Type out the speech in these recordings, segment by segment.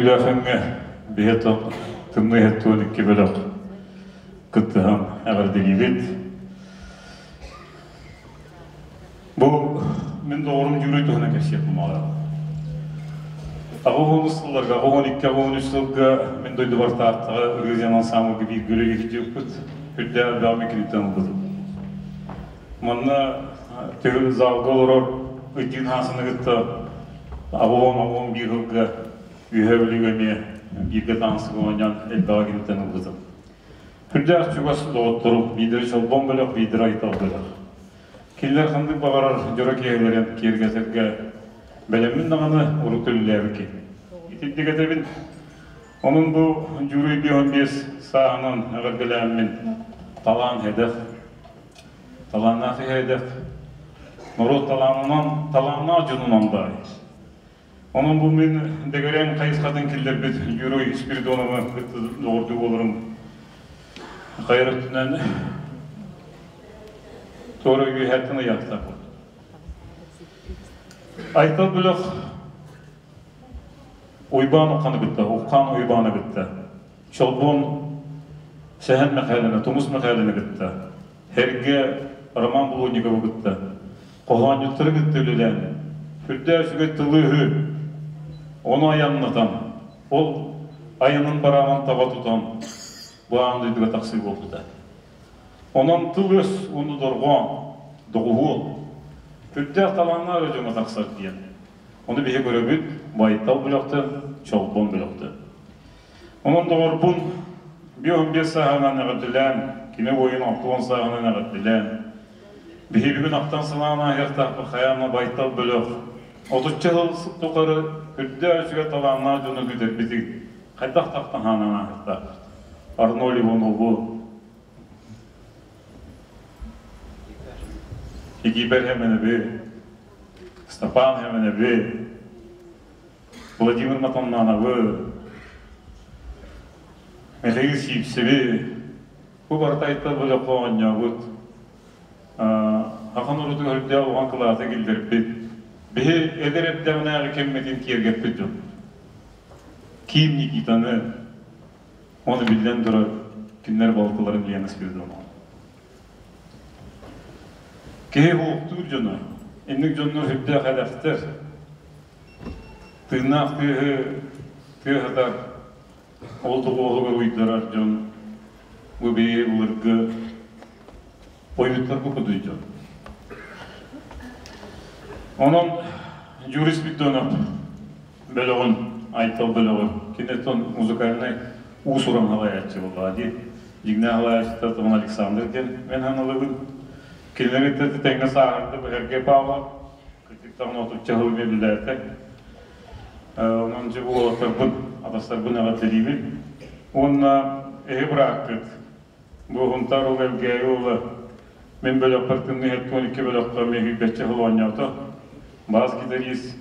Үөрүүлээх өҥҥө биһи тымныы иһэттуон икки бөлөх кыттыһан эҕэрдэлиибит. Бу мин доҕорум Юрий туһунан кэпсиэхпин баҕарабын. 80 сылларга, 82-83 сылга мин дойдубар Тааттаҕа ырыа диэн ансаамбылга бииргэ үлэлии сылдьыбыппыт. Үрдээх элбэҕи мин киниттэн ылбытым. Манна төгүл залга олорор Ыйдыын Хаасыны кытта 80-81 сылга Үөһээ Бүлүүгэ эмиэ бииргэ таҥасыга оонньоон элбэҕи киниттэн ылбытым. Сүрдээх чугас доҕотторум, биирдэрэ Чолбон бөлөх, биирдэрэ Айтал бөлөх. Кинилэр ханнык баҕарар дьоро киэһэлэрин киэргэтэргэ бэлэммин даҕаны урут үлэлээбит киһи. Итинник этэбин. Онон бу Дьууруй 55 сааһынан эҕэрдэлээммин талаан эдэх, талааннаах иһэ эдэх, норуот талаанынан, талааннаах дьонунан баай. Онон бу мин дэгэрэҥ хайысхатын киллэрбит Юрий Спиридоновы кытта доҕордуу буоларым хайар өттүнэн туора үөһэттэн ыйаахтаах. Айтал бөлөх Уйбаан Ухханы кытта, Уххан Уйбааны кытта, Чолбон Сэһэн Мэхээлэни, Тумус Мэхээлэни кытта, Эргэ Роман Булунниковы кытта, хоһоонньуттары кытта үлэлээн, сүрдээх үчүгэй тылы-өһү, ону айаннатан, ол айанын бараанын таба тутан, бу аан дойдуга тахсыы буолбута. Онон тыл-өс уонна дорҕоон, доҕуһуол, сүрдээх талааннаах эрэ дьоҥҥо тахсар диэн. Ону биһи көрөбүт, Байтал бөлөхтөн, Чолбон бөлөхтөн. Онон доҕорбун 55 сааһынан эҕэрдэлээн, кини буойун 60 сааһынан эҕэрдэлээн, биһи бүгүн ахтан санаан ааһыахтаахпыт хайаан Байтал бөлөх отучча сыл тухары үрдээх үчүгэй талааннаах дьону күүтэрбитин хайдах тахтан хаанан ааһыахтаахпыт. Арнольд Иванову, Египет Хеменеби, Степан Хеменеби, Владимир Матаннановы, Михаил Сивцеви, бу барыта айтар бөлөххө оонньообут, ахан урутугар үрдээх улахан кылааты киллэрбит, биһи эдэр эрдэҕинээҕи кэммитин киэргэппит дьон. Ким Никитаны, оны биллэн турар, кинилэр балтыларын Лена Спиридонова. Киһи уһуктуур дьоно, инник дьоннор үрдээх эдэхтэр, Тыыннаах тыаһы тыаһатар, ол тоҕуоһугар уйдарар дьон бу бэйи былыргы ойууттарга кудуй дьон. Онон Юрий Спиридонов бөлөҕүн, Айтал бөлөҕү, киниттэн музыкальнай уус-уран халайааччы буоллаҕа дии. Дьиҥнээх халайааччыта Томон Александр диэн мен ханалыбын. Кинилэри тэҥҥэ сааһырды Сергей Павлов, Кырдьыктаҕына отучча сыл үлэлээтэ. Онон дьэ бу уолаттарбын, атастарбын эҕэрдэлиибин. Уонна эһи бырааккыт, бу Сунтаар уол Элгээйи уола мин бөлөхпөр тымныы 72 бөлөххө эмиэ сүүрбэччэ сыл оонньоото. Бас гитарист.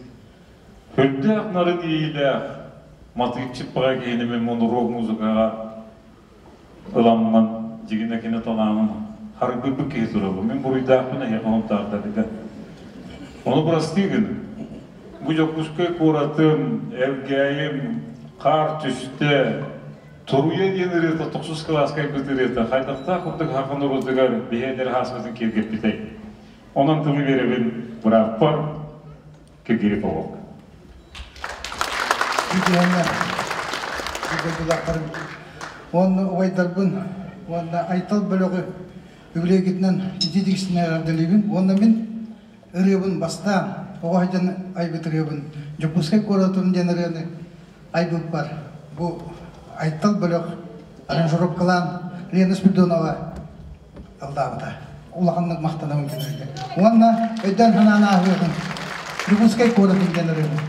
Үрдээх нарын иэйиилээх матыыпчыт баҕа киһини мин монурок музыкаҕа Ыламмын, дьигинэ кини талаанын харгыйбыт киһи турабын. Мин буруйдаахпын эһиэхэ Сунтаардарга. Ону бырастыы гын. Бу Дьокуускай куоратым, Элгээйим, хаар түстэ, Туруйа диэн ырыата тохсус кылааска айбыт ырыата хайдахтаах курдук саха норуотугар биһи эдэр ааспытын киэргэппитэй. Онон тылы биэрэбин бырааппар Киргириповка. Үтүөннэр дойдулаахтарым уонна убайдарбын уонна Айтал бөлөҕү үбүлүөйгүтүнэн итии тиксинэ эҕэрдэлиибин уонна мин ырыабын бастаан оҕо сылдьан айбыт ырыабын Дьокуускай куоратым диэн ырыаны айбыппар бу Айтал бөлөх аранжировкалаан Лена Спиридонова ыллаабыта. Улаханнык махтанабын кинилэргэ. Уонна өйдөөн санаан ааһыаҕын Дьокуускай куоратын диэн ырыабын.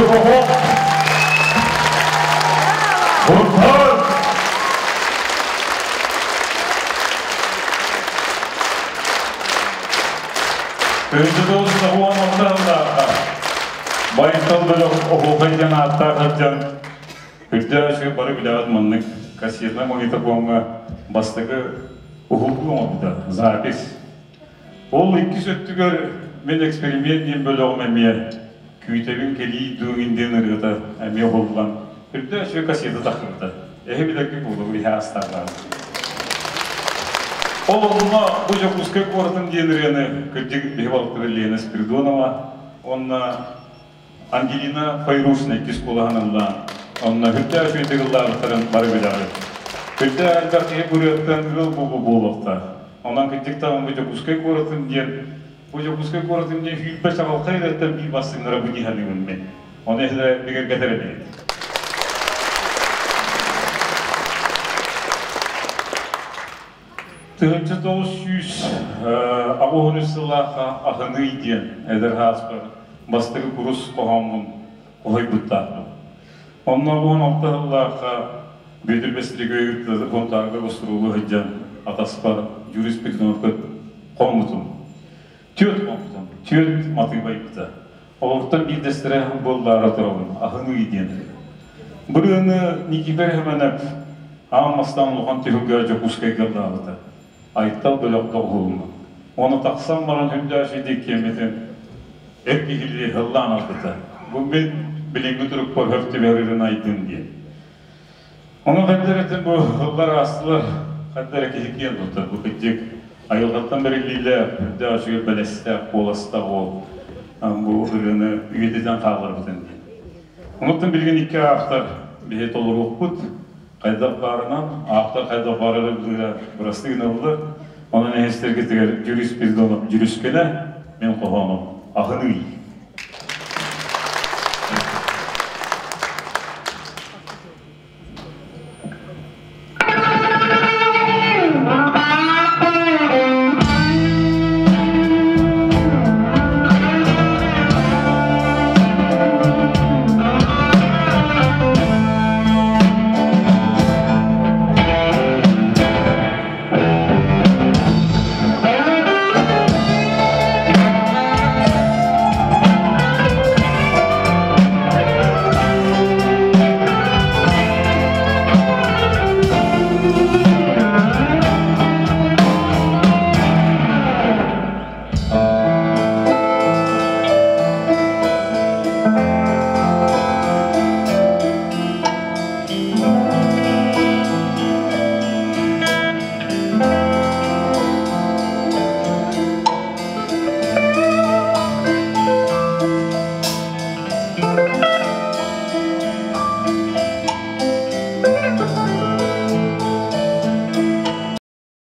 Уй-хо-хо! Бурхан! 1996 Байтал бөлөх оһуохай диэн ааттаах сылдьан үрдээх үчүгэй бары билэҕит маннык кассетнай магнитофоҥҥа бастакы уһулуу оҥорбута запись. Ол иккис өттүгэр мин эксперимент диэн бөлөҕүм эмиэ күүтэбин кэлии дуу диэн ырыата эмиэ уһуллан үрдээх үчүгэй кассета тахсыбыта. Эһи билэргэ буолуо иһэ астардаах. Ол онно бу Дьокуускай куоратын диэн ырыаны кырдьык биһи балтыбыт Лена Спиридонова уонна Ангелина Файрушина иккис куолаһын ыллаан, онно үрдээх үчүгэйдик ыллаабыттарын бары билэҕит. Үрдээх элбэх киһи бу ырыаттан ыал буолуу буолуохтаах. Онон кырдьык даҕаны бу Дьокуускай куоратын диэн бу Дьокуускай куоратын диэн сүүрбэ чаҕылхай ырыаттан биир бастыҥнара бу дии саныыбын мин. Ону эһэлэрэ бигэргэтэр эбит. 1983 сыллаахха Аһыныы диэн эдэр сааспар бастакы курус хоһооммун хоһуйбуттаахпын. Онно 16 сыллаахха Бүөтүр Бэстирикөйү Хонтаарга гостуруолу сылдьан атаспар Юрий Спиридоновка хоммутум. Түөрт хоммутум, түөрт матыыбайбыта. Олортон биирдэстэрэ буоллаара турабын, аһыныы диэн. Бырыаны Никифор Хэмэнэп аан бастаан улахан түһүлгэ Дьокуускайга ыллаабыта. Айтал бөлөх доҕуһуолунан. Оны тахсан баран хүндээши диэккиэммитин эр киһилии ыллаан албыта. Бу мин билиҥҥи турукпар өр түбэһэрин айдын диэн. Ону хайдах этим бу ыллар аастылар, хайдах эрэ киһи киэн туттар. Бу кырдьык айылҕаттан бэриллиилээх, үрдээх үчүгэй бэлэстээх, куоластаах уол бу ырыаны үйэтитэн хаалларбытын диэн. Онуттан билигин икки автор биһи толоруохпут. Хайдах баарынан, автор хайдах баарар ыллыыра бырастыы гыныллар. Онон эһэстэргитигэр Юрий Спиридонов Дьүрүскэнэ, мин хоһоонум Аһыныы.